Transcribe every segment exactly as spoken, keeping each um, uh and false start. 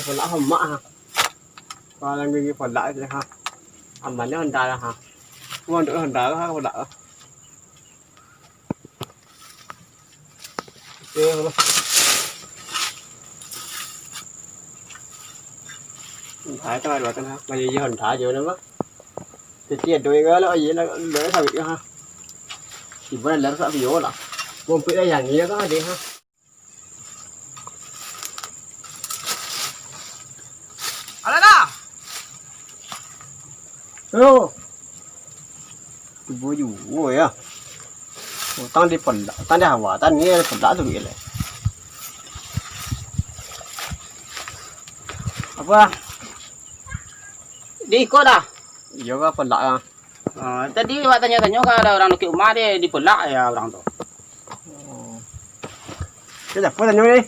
Polak hamak ha. Palang gigi polak tu ha. Aman ni Honda lah ha. Mondok Honda lah ha, polak lah. Oke, Allah. Honda tu ada kan ha. Bagi Honda je nama. Jadi ada yang galak aja lah, lah sawit ha. Ibu lah sak bio lah. Pompik lah yang ni lah kan ada ha. Alah dah. Yo. Tibo juo yo. Utang di pondak, utang di awak, utang ni pondak tu gile. Apo? Di iko dah. Iyo ka pondak ah. Ah, tadi awak tanyo-tanyo ka ada urang dakek umah, di, di polak ya urang tu. Oh. Ka sia tanyo ni?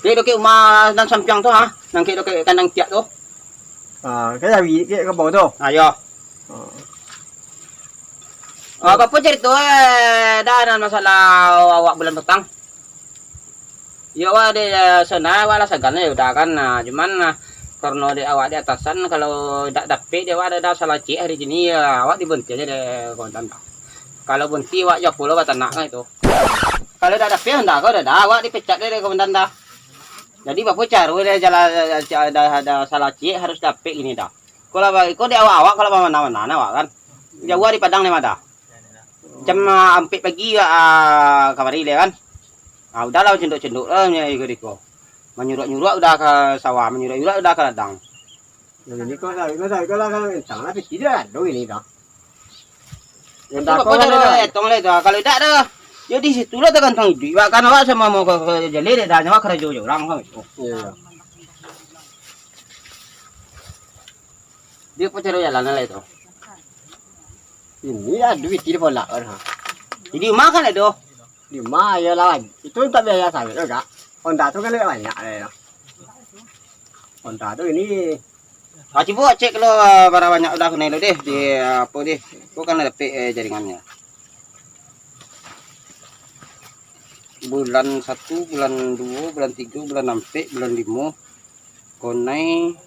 Di dakek umah nan sampiang tu ha, nan kek dakek kandang tiak tu. Ah, ka sia bawah tu. Ah, yo. Oh. Ah, apo carito eh, dah nan masalah awak bulan patang? Iyo, awak dek, eh, sonai awak lah sagan yo, udah kan. Nah, cuman, nah, karano dek awak di atasan, kalau dak dapek dek awak dah, dah salah cek hari kini, yo, awak dibonti aja dek komandan dah. Kalau bonti, awak jo pulo batanak kan itu. Kalau dak dapek, ndak kau dah, dah, awak dipecat dek, dek komandan dah. Jadi, bapo caro dek jalan, eh, dah, dah salah cek, harus dapek gini dah. Kalau ba-, iko dek awak-awak, kalau bamana-mana awak kan. Jauah di Padang ni mah dah. Jam, ah, ampek pagi, ah, kamari leh kan. Ah, udahlah, cendok-cendok lah, iko diko. Manyuruak-nyuruak udah ka sawah, manyuruak-nyuruak udah ka ladang. Nah, ini kok lah, ini lah, ini lah, kan, entah lah, piti dah ado ini dah. Yang dah kau lah, dah. Etong lah itu, ah. Kalau dak dah, yo di situ lah tagantuang iduik. Wak kan awak samo mau ka, ka jaleh dek dah, nyawa karajo jo urang kan itu. Iyo. Dia pun caro jalan lah itu. Ini lah duit di bola kan, ha. Jadi rumah kan ado? Di rumah yo lah. Itu untuak biaya sawit tu, Kak. Honda tu kan banyak lah yo. Honda tu ini. Ah, cubo cek lo, ah, bara banyak udah kunai lo deh, di, ah, apo deh. Ko kan dapek, eh, jaringannyo. Bulan satu, bulan duo, bulan tigo, bulan ampek, bulan limo. Konai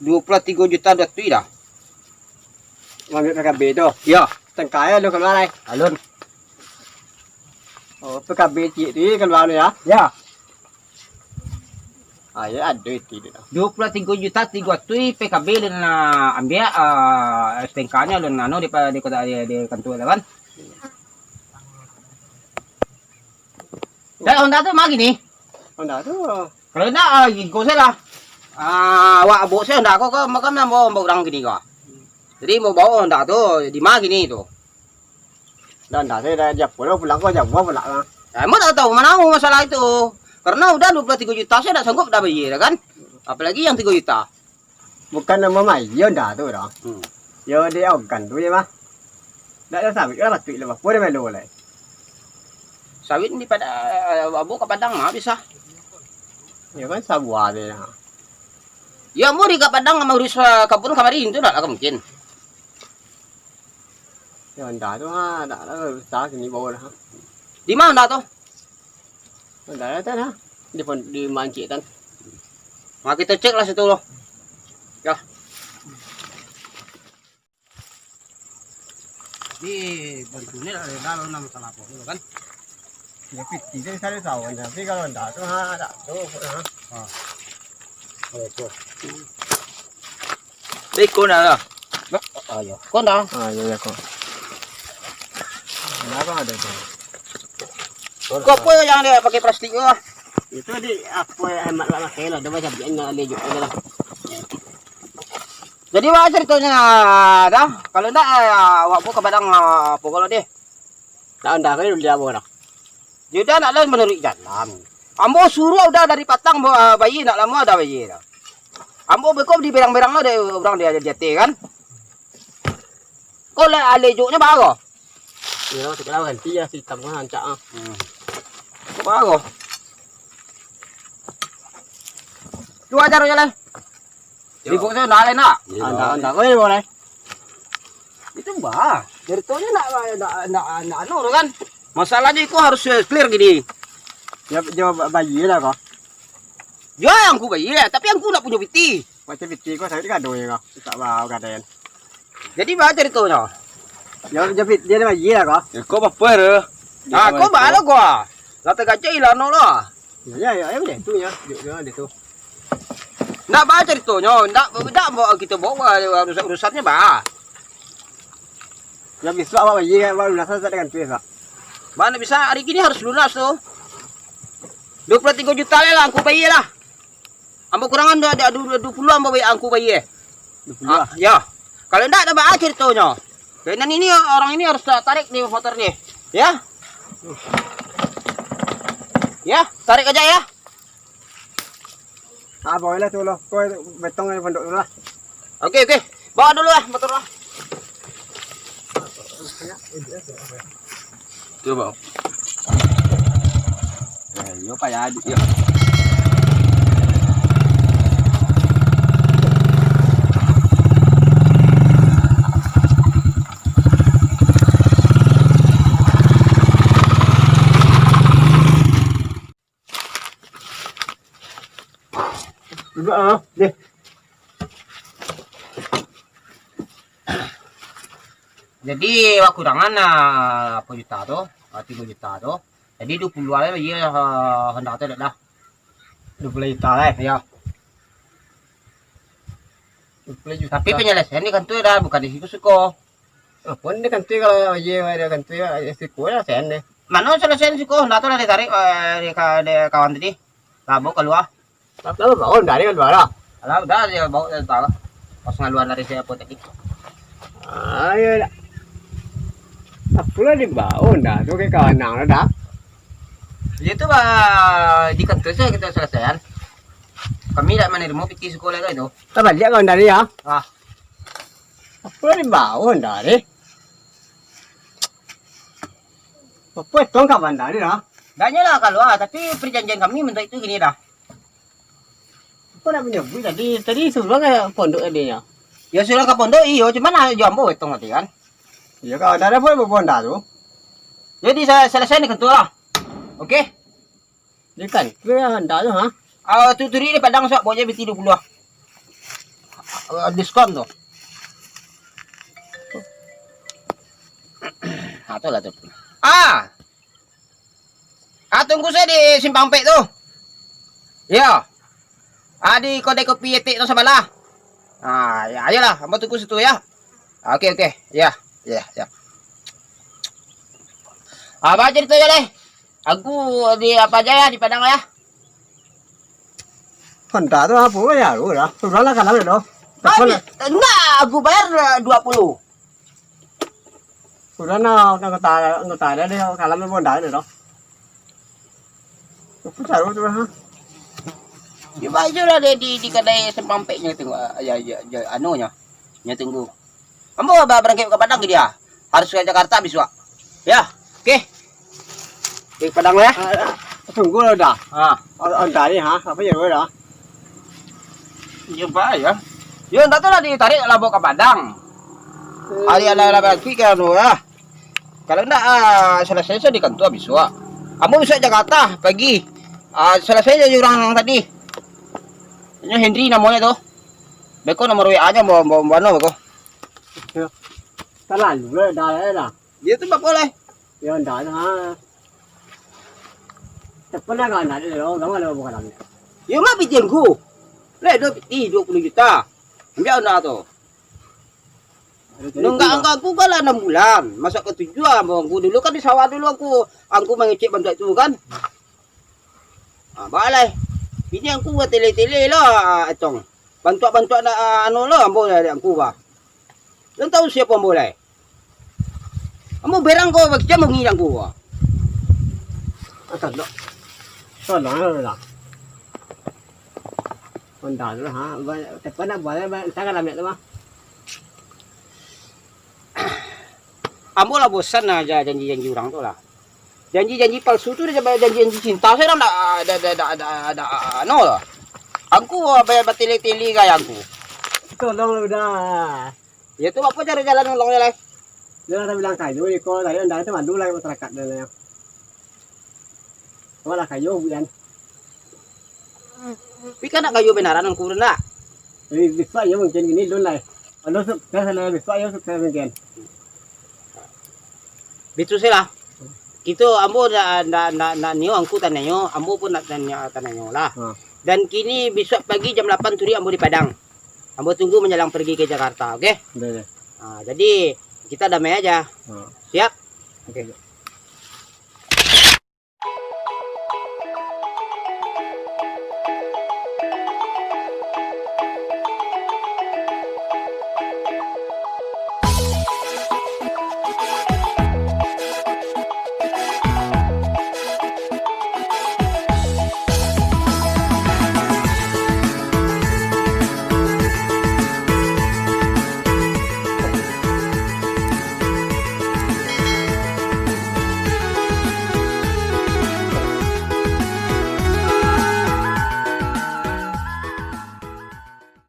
duo puluah tigo juta duo ratuih dah. Maambiak P K B tu? Yo. Tangkai alun kalua lai? Alun. Oh, P K B ciek tu kalua tu yo? Yo. Ah, yo ado itu tu. Duo puluah tigo juta tigo ratuih P K B alun lah ambiak, ah, S T N K-nyo alun anu di, di kota, di, di kantua tu kan. Dan Honda tu mah gini. Honda tu. Kalau indak, ah, iko sajo lah. Ah, awak baok sajo Honda ko, ko, mako mambaok, mambaok urang gini ko. Jadi, mambaok Honda tu, di ma gini tu? Honda tu dari Japun, pulang ko jauah pulang lah. Ya, ambo tak tahu mano masalah itu. Karena udah dua puluh tiga juta, saya tak sanggup dah bayar, kan? Apalagi yang tiga juta. Bukan namo Mayo Honda tu doh. Hmm. Yo, di Ogan tu je mah. Dak ado sawit lah, patuik lah, bapo dah melo lai. Sawit di Padang, Abu ka Padang mah bisa. Yo kan, sabuah tu lah. Yo, Abu di ka Padang mah urus, eh, kabun kamari tu dak lah mungkin. Yo, Honda tu ha, dak lah, bisa sini bawa lah. Di ma Honda tu? Dah lah, dah lah. Di pon-, di mancik tan. Nah, kita cek lah situ loh. Ya. Di bantu ni lah, dah lo nama salah apa dulu kan? Ya, piti tu saya tahu, tapi kalau ndak tu, ha, tak tu, ha. Ha. Oh, tu. Beko dah lah. Ah, ya. Kau dah? Ah, ya, ya, kau. Kenapa ada tu? Kau apa yang dia pakai plastik tu? Itu di apa yang hemat lah pakai lah, dia macam dia nak lejok aja lah. Jadi, apa ceritanya dah? Kalau ndak, eh, awak pun ka Padang, ah, apa kalau deh? Ndak, ndak, kalau dia apa dah? Dia dah nak lain menuruik jalan. Ambo suruh udah dari patang, bo-, ah, bayi nak lama dah bayi dah. Ambo beko di berang-berang lah deh, urang dia, dia jatih kan. Kau lah alejoknya bago. Yo, sekarang ganti ya sistem kan rancak ah. Hmm. Kau bago. Dua ajar je lah. Yo. Ribut tu ndak lain nak? Yo. Ndak, ndak, kau ni boleh. Itu bah. Ceritanya nak, nak, nak, nak anu tu kan. Masalahnya itu harus, eh, clear gini. Ya, jawab bayi lah kau. Yo, angku bayia, tapi angku ndak punyo piti. Macam piti ko sakik kado yo ko. Tak bau kaden. Jadi, baa caritonyo? Yo, jadi dia bayia lah ko. Yo, ko apa tu? Ah, ko baa lo ko? Lah tagajak ilang lo. Yo, yo, yo, yo, tu yo. Yo, yo, dia tu. Ndak baa caritonyo, ndak, ndak bawa kita bawa urusan-urusannya, baa. Yo, bisuak awak bayia, awak lunas sajo dengan tu yo, Kak. Baa ndak bisa, hari kini harus lunas tu. Dua puluh tiga juta lah, angku bayia lah. Ambo kurangan dua, dua, dua, dua puluh ambo bayia, angku bayia. Dua puluh Ah, lah. Yo. Kalau ndak, ndak baa caritonyo. Kainan ini, orang ini harus ta-, tarik ni motor ni. Yo. Yo, tarik aja yo. Ah, bawa lah tu lo. Kau betong dari pondok dulu lah. Oke, oke. Bawa dulu lah motor lah. Coba. Eh, yo payah adik yo. Duduak ah, deh. Jadi, wak kurangan lah, apo juta tu, ah, tigo juta tu. Jadi, dua puluh lah, iyo, ah, handak tu dak lah. Dua puluh juta lah. Iyo. Dua puluh juta. Tapi penyelesaian di kantua dah, bukan di siko-siko. Apo ni kantua kalau iyo, ado kantua, siko lah sen deh. Mano selesai siko? Handak tu lah ditarik, eh, di ka-, di kawan tadi. Lah, bawa kalua. Lah, bawa dah, dia kalua lah. Alah, udah, dia bawa dari utara. Pas ngaluan dari siapa tadi? Ah, iyo dah. Apo lah dibawa dah tu, ka kawan ang lah dah. Dia tu, bah, di kantua sajo kita selesaian. Kami dak manarimo piti siko lai tu. Tabaliak kawan tadi, yo? Ah. Apo lah dibawa dah ni? Apo tong kawan tadi dah? Dak nyo lah kalua, tapi perjanjian kami bantuak itu gini dah. Apo nak manyabuik tadi? Tadi surang ka pondok tadi nyo. Yo, surang ka pondok, iyo, cuman ah, jo ambo betong tadi kan. Iyo, kawan tadi apo bawa Honda tu? Jadi, sa-, selesai ni kantua lah. Oke. Di kantua handak tu, ha? Ah, tu, tu di Padang, sok, bawa je piti dua puluh. Ah, diskon tu. Ah, tu lah tu. Ah. Ah, tunggu sajo di Simpang Ampek tu. Yo. Ah, di kedai kopi Etek tu sabalah. Ah, yo, ayolah, ambo tunggu situ yo. Ah, oke, oke. Yo, yo, yo. Apo carito yo, leh? Aku di apo aja yo, di Padang yo? Honda tu apo yo, aku dah. Sudah lah, kalah dah. Tapi, enggak, aku bayar, eh, dua puluh. Sudah nah, anggota, anggota ada deh, kalah main Honda deh, doh. Aku tahu tu, ha. Cubo ajo lah di, di, di kadai Simpang Ampek nyo tunggu, ah, ya, ya, ya, anu nyo. Nyo tunggu. Ambo ba-, barangkek ka Padang ka dia. Harus ka Jakarta bisuak. Yo, oke. Di Padang lah yo. Ah, tunggu lah dah. Ha. Honda ni, ha, apo yo dah. Yo, ba yo. Yo, ndak tu lah ditarik lah bawa ka Padang. Hmm. Ari alah, alah, barangkek ka anu lah. Kalau ndak, ah, selesai sajo di kantua bisuak. Ambo bisuak Jakarta pagi. Ah, selesai sajo urang tadi. Inyo Henry namonyo tu. Beko nomor W A-nyo ambo, ambo, ambo anu beko. Yo. Talalu lah, dah lah, dah. Dia tu bapo lai? Yo, ndak lah. Telepon lah kawan tadi lo, kawan lah bukan lami. Yo, ma piti angku. Lai, duo piti, dua puluh juta. Ambiak Honda tu. Nunggak angku, angku kan lah anam bulan. Masuak ka tujuah, angku dulu kan di sawah dulu angku, angku mangecek bantuak tu kan. Ah, baa lai. Kini angku batele-tele lah, ah, Etong. Bantuak-bantuak nak, ah, anu lah, ambo lah, angku bah. Lo tahu siapo ambo lai? Ambo berang ko, bakicam bunyi angku bah. Ah, tolong. Tolong lah, lah. Honda tu lah, ha. Ba-, telepon nak buat, ba-, entah kan ambil tu, bah. Ambo lah bosan lah ja-, janji-janji urang tu lah. Janji-janji palsu tu, janji-janji cinta sajo dah, dah, dah, anu lah. Angku, ah, ba-, batele-tele gaya angku. Tolong lah, udah. Yo tu, apo caro jalan nolongnyo lai? Yo lah, bilang kayo, iko tadi Honda tu malu lah masyarakat dah lah. Awak lah kayo, bukan? Tapi kan nak kayo banaran angku tu ndak? Jadi besok aja mungkin gini dulu lah. Kalau sukses lah besok aja sukses mungkin. Bitu se lah. Kito ambo ndak ndak ndak ndak nio angku tananyo, ambo pun ndak tananyo tananyo lah. Ha. Dan kini bisuak pagi jam lapan turuik ambo di Padang. Ambo tunggu manjalang pergi ke Jakarta, oke? Udah ya. Ha, jadi kita damai aja. Ha. Siap? Oke.